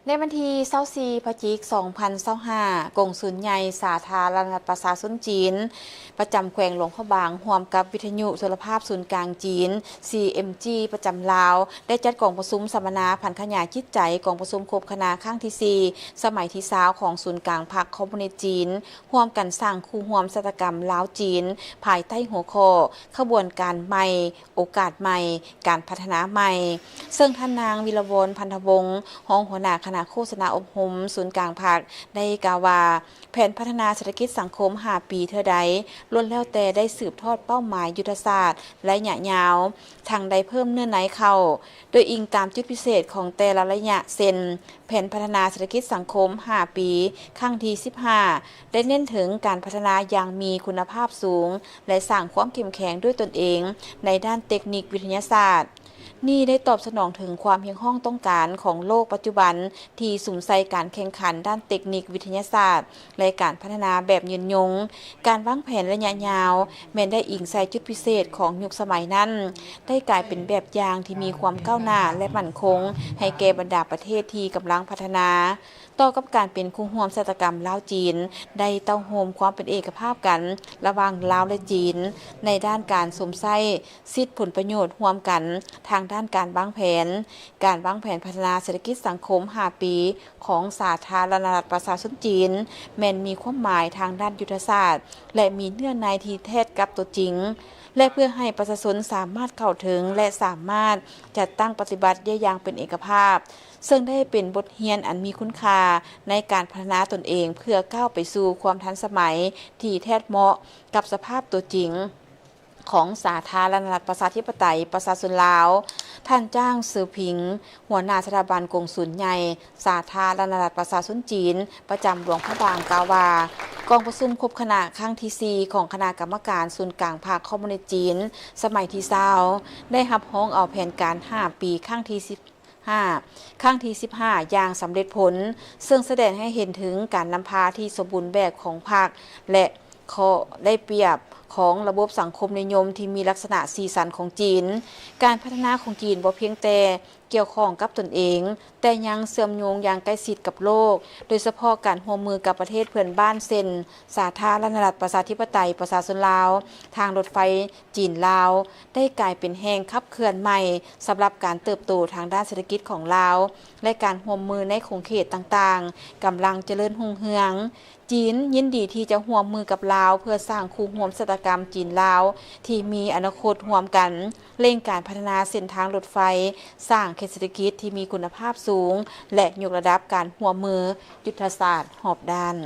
ໃນວັນທີຊາວສີ່ ພະຈິກ ສອງພັນຊາວຫ້າ ກົງສຸນໃຫຍ່ສາທາລະນະລັດປະຊາຊົນຈີນ ປະຈຳແຂວງຫຼວງພະບາງ ຮ່ວມກັບວິທະຍຸໂທລະພາບສູນກາງຈີນ ຊີເອັມຈີ ປະຈຳລາວ ໄດ້ຈັດກອງປະຊຸມສຳມະນາຜັນຂະຫຍາຍຈິດໃຈກອງປະຊຸມຄົບຄະນະຄັ້ງທີສີ່ ສະໄໝທີຊາວ ຂອງສູນກາງພັກຄອມມູນິດຈີນ ຮ່ວມກັນສ້າງຄູ່ຮ່ວມຊະຕາກຳລາວ-ຈີນ ພາຍໃຕ້ຫົວຂໍ້ ຂະບວນການໃໝ່, ໂອກາດໃໝ່, ການພັດທະນາໃໝ່ ເຊິ່ງທ່ານນາງ ວິລະວອນ ພັນທະວົງ ຮອງຫົວໜ້າຄະນະໂຄສະນາອົບຮົມສູນກາງພັກ ໄດ້ກ່າວວ່າ ແຜນພັດທະນາເສດຖະກິດສັງຄົມຫ້າປີເທື່ອໃດ ລ້ວນແລ້ວແຕ່ໄດ້ສືບທອດເປົ້າໝາຍຍຸດທະສາດໄລຍະຍາວ, ທັງໄດ້ເພີ່ມເນື້ອໃນເຂົ້າ ໂດຍອີງຕາມຈຸດພິເສດຂອງແຕ່ລະໄລຍະ ເຊັ່ນ ແຜນພັດທະນາເສດຖະກິດສັງຄົມຫ້າປີ ຄັ້ງທີສິບຫ້າ ໄດ້ເນັ້ນເຖິງການພັດທະນາຢ່າງມີຄຸນນະພາບສູງ ແລະ ສ້າງຄວາມເຂັ້ມແຂງດ້ວຍຕົນເອງໃນດ້ານເຕັກນິກວິທະຍາສາດ. ນີ້ໄດ້ຕອບສະໜອງເຖິງຄວາມຮຽກຮ້ອງຕ້ອງການຂອງໂລກປັດຈຸບັນ ທີ່ສຸມໃສ່ການແຂ່ງຂັນດ້ານເຕັກນິກວິທະຍາສາດ ແລະ ການພັດທະນາແບບຍືນຍົງ. ການວາງແຜນໄລຍະຍາວແມ່ນໄດ້ອີງໃສ່ຈຸດພິເສດຂອງຍຸກສະໄໝນັ້ນ, ໄດ້ກາຍເປັນແບບຢ່າງທີ່ມີຄວາມກ້າວໜ້າ ແລະ ໝັ້ນຄົງໃຫ້ແກ່ບັນດາປະເທດທີ່ກຳລັງພັດທະນາ. ຕໍ່ກັບການເປັນຄູ່ຮ່ວມຊະຕາກຳລາວ-ຈີນ ໄດ້ເຕົ້າໂຮມຄວາມເປັນເອກະພາບກັນລະຫວ່າງລາວ ແລະ ຈີນ ໃນດ້ານການຊົມໃຊ້ສິດຜົນປະໂຫຍດຮ່ວມກັນທາງດ້ານການວາງແຜນ, ການວາງແຜນພັດທະນາເສດຖະກິດສັງຄົມຫ້າປີຂອງສາທາລະນະລັດປະຊາຊົນຈີນ ແມ່ນມີຄວາມໝາຍທາງດ້ານຍຸດທະສາດ ແລະ ມີເນື້ອໃນທີ່ແທດກັບຕົວຈິງ ແລະ ເພື່ອໃຫ້ປະຊາຊົນສາມາດເຂົ້າເຖິງ ແລະ ສາມາດຈັດຕັ້ງປະຕິບັດໄດ້ຢ່າງເປັນເອກະພາບ, ເຊິ່ງໄດ້ເປັນບົດຮຽນອັນມີຄຸນຄ່າໃນການພັດທະນາຕົນເອງ ເພື່ອກ້າວໄປສູ່ຄວາມທັນສະໄໝທີ່ແທດເໝາະກັບສະພາບຕົວຈິງຂອງສາທາລະນະລັດປະຊາທິປະໄຕປະຊາຊົນລາວ. ທ່ານ ຈ້າງ ເຊີຜິງ ຫົວໜ້າສະຖາບັນກົງສຸນໃຫຍ່ສາທາລະນະລັດປະຊາຊົນຈີນ ປະຈຳຫຼວງພະບາງ ກ່າວວ່າ ກອງປະຊຸມຄົບຄະນະຄັ້ງທີສີ່ ຂອງຄະນະກຳມະການສູນກາງພັກຄອມມູນິດຈີນ ສະໄໝທີຊາວ ໄດ້ຮັບຮອງເອົາແຜນການຫ້າປີ ຄັ້ງທີສິບຫ້າ ຄັ້ງທີສິບຫ້າ ຢ່າງສຳເລັດຜົນ, ເຊິ່ງສະແດງໃຫ້ເຫັນເຖິງການນຳພາທີ່ສົມບູນແບບຂອງພັກ ແລະ ຂໍ້ໄດ້ປຽບຂອງລະບົບສັງຄົມນິຍົມທີ່ມີລັກສະນະສີສັນຂອງຈີນ. ການພັດທະນາຂອງຈີນບໍ່ພຽງແຕ່ກ່ຽວຂ້ອງກັບຕົນເອງ, ແຕ່ຍັງເຊື່ອມໂຍງຢ່າງໃກ້ຊິດກັບໂລກ, ໂດຍສະເພາະການຮ່ວມມືກັບປະເທດເພື່ອນບ້ານ ເຊັ່ນ ສາທາລະນະລັດປະຊາທິປະໄຕປະຊາຊົນລາວ, ທາງລົດໄຟ ຈີນ-ລາວ ໄດ້ກາຍເປັນແຮງຂັບເຄື່ອນໃໝ່ສຳລັບການເຕີບໂຕທາງດ້ານເສດຖະກິດຂອງລາວ ແລະ ການຮ່ວມມືໃນຂົງເຂດຕ່າງໆ ກຳລັງຈະເລີນຮຸ່ງເຮືອງ. ຈີນຍິນດີທີ່ຈະຮ່ວມມືກັບລາວ ເພື່ອສ້າງຄູ່ຮ່ວມຊະຕາກຳຈີນ-ລາວທີ່ມີອະນາຄົດຮ່ວມກັນ, ເລັ່ງການພັດທະນາເສັ້ນທາງລົດໄຟ, ສ້າງເຂດເສດຖະກິດທີ່ມີຄຸນນະພາບສູງ ແລະ ຍົກລະດັບການຮ່ວມມືຍຸດທະສາດຮອບດ້ານ.